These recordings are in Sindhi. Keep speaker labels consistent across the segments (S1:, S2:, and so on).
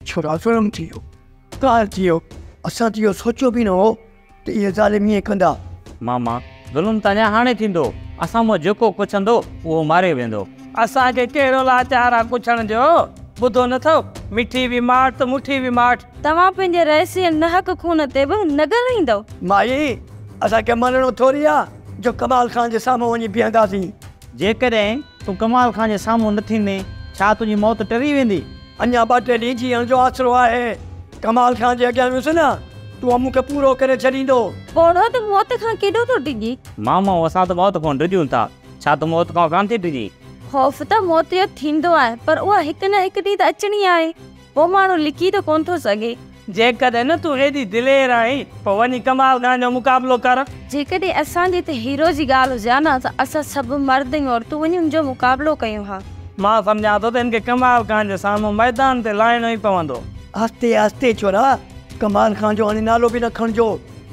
S1: ڇورا ظلم ٿي ويو، قهر ٿي ويو. اسان ته اهو سوچيو به نه هو ته اهي ظالم ائين ڪندا.
S2: ماما، ظلم ته اڃا هاڻي ٿيندو. اسان مان جيڪو ڪڇندو اهو ماريو ويندو.
S3: اسان کي ڪهڙو لاچار آ ڪڇڻ جو؟ ٻڌو نه ٿو، مٺي به ماٺ ته مٺي به ماٺ.
S4: توهان پنهنجي رئيس جي ناحق خون تي به نه ڳالهائيندؤ؟
S1: مائي، اسان کي مرڻو ٿوري آ جو ڪمال خان جي سامهون وڃي بيهنداسين.
S2: جيڪڏهن تون ڪمال خان جي سامهون نه ٿيندين، ڇا تنهنجي موت ٽري ويندي؟
S1: اڃا ٻه ٽي ڏينهن جيئڻ جو آسرو آهي. ڪمال خان جي اڳيان ويس نه ته اهو مون کي پورو ڪري ڇڏيندو.
S4: پوڙهو ته موت کان ڪيڏو ٿو ڊڄي.
S2: مامو، اسان ته موت کان ڊڄون ٿا. ڇا تون موت کان ڪانه ٿي ڊڄين؟
S4: خوف ته موت جو ٿيندو آهي، پر اها هڪ نه هڪ ڏينهن ته اچڻي آهي. پوء ماڻهو لڪي ته ڪونه ٿو سگهي.
S3: جيڪڏهن نه تون ايڏي دلير آهين، پوء وڃي ڪمال خان جو مقابلو ڪر.
S4: جيڪڏهن اسان جي هتي هيرو جي ڳالهه هجي ها نه ته اسان سڀ مرد ۽ عورتون وڃي ان جو مقابلو ڪيون ها.
S3: مان سمجهان ٿو ته هن کي ڪمال خان جي سامهون ميدان تي لاهڻو ئي پوندو.
S1: آهستي آهستي ڇورا، ڪمال خان جو هاڻي نالو به نه کڻجو.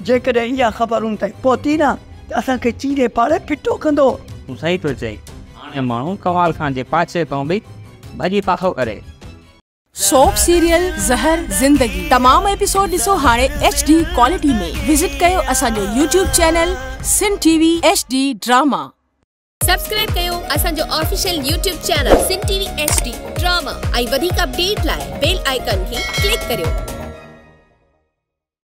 S1: جيڪڏهن اها خبر ان تائين پهتي نه ته اسان کي چيري ڦاڙي ڦٽو ڪندو.
S2: تون صحيح ٿو چئين. هاڻي ماڻهو ڪمال خان جي پاڇي کان به ڀڄي پاسو ڪري.
S5: سوپ سيريل زهر زندگي تمام ايپيسوڊ ڏسو هاڻي ايڇ ڊي ڪوالٽي ۾ وزٽ ڪيو اسان جو YouTube channel Sindh T V H D drama.
S6: Subscribe ڪيو اسان جو official YouTube channel Sindh T V H D drama ۽ وڌيڪ اپڊيٽ لاء بيل آئيڪان کي ڪلڪ ڪريو.